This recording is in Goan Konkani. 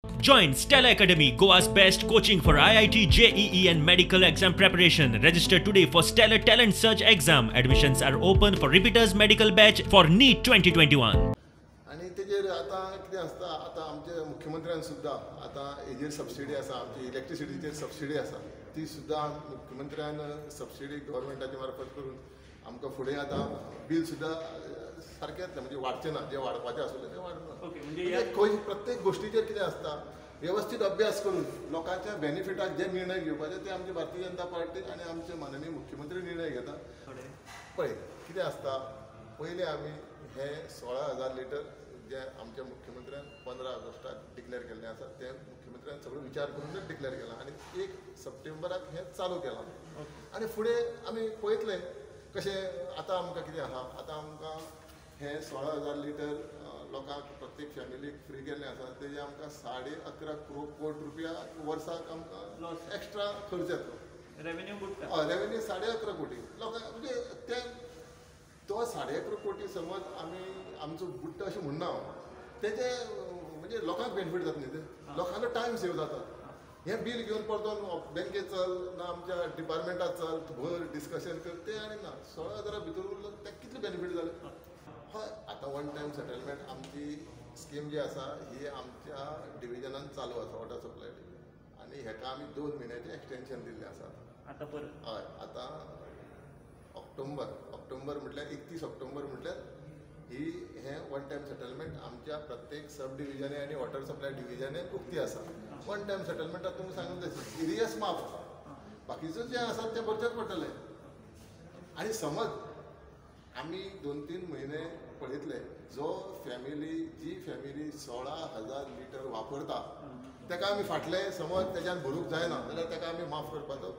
Join Stella Academy, Goa's best coaching for IIT, JEE and medical exam preparation. Register today for Stellar Talent Search exam. Admissions are open for repeaters medical batch for NEET 2021. आनी तेजेर आतां कितें आसता, आतां आमचे मुख्यमंत्र्यान सुद्दां आतां हेजेर सबसिडी आसा, आमची इलेक्ट्रिसिटीचेर सबसिडी आसा, ती सुद्दां मुख्यमंत्र्यान सबसिडी गव्हर्मेंटाचे मार्फत करून आमकां फुडें आतां बील सुद्दां सारकें येतलें, म्हणजे वाडचें ना, जें वाडपाचें आसलें तें वाडना. म्हणजे खंय प्रत्येक गोश्टीचेर कितें आसता, वेवस्थीत अभ्यास करून लोकांच्या बेनिफिटाक जे निर्णय घेवपाचे ते आमची भारतीय जनता पार्टी आनी आमचे माननीय मुख्यमंत्री निर्णय घेता. पळय कितें आसता, पयलें आमी हे 16,000 लिटर जे आमच्या मुख्यमंत्र्यान 15 ऑगस्टाक डिक्लेअर केल्लें आसा तें मुख्यमंत्र्यान सगळो विचार करूनच डिक्लेअर केलां आनी 1 सप्टेंबराक हें चालू केलां. आनी फुडें आमी पळयतले कशें आतां आमकां कितें आसा, आतां आमकां हें 16,000 लिटर लोकांक प्रत्येक फॅमिलीक फ्री केल्लें आसा, तेजें आमकां 11.5 कोटी रुपया वर्साक आमकां एक्स्ट्रा खर्च येतलो. रेवेन्यू हय, रेवेन्यू 11.5 कोटी लोकांक, म्हणजे ते तो 11.5 कोटी समज आमी आमचो बुडटा अशें म्हणना हांव, तेजे म्हणजे लोकांक बेनिफीट जाता न्ही, ते लोकांचो टायम सेव जाता. हें बील घेवन परतून बँकेत चल ना आमच्या डिपार्टमेंटात चल भर डिस्कशन कर तें आनी ना 16,000 भितर उरलो तेका कितले बेनिफीट जालें. हय, आतां वन टायम सेटलमेंट आमची स्कीम जी आसा ही आमच्या डिविजनान चालू आसा, वॉटर सप्लाय डिविजन, आनी हेका आमी 2 म्हयन्याचें एक्सटेंशन दिल्लें आसा आतां परत. हय, आतां ऑक्टोबर म्हटल्यार 31 ऑक्टोबर म्हटल्यार ही हें वन टायम सेटलमेंट आमच्या प्रत्येक सब डिविजने आनी वॉटर सप्लाय डिविजने उक्ती आसा. वन टायम सेटलमेंटाक तुमकां सांगून तशें एरियस माफ आसा, बाकीचो जें आसा तें भरचेंच पडटलें. आनी समज आमी 2-3 म्हयने पळयतले, जो फॅमिली जी फॅमिली 16,000 लिटर वापरता तेका आमी फाटले समज तेज्यान भरूंक जायना जाल्यार तेका आमी माफ करपाचो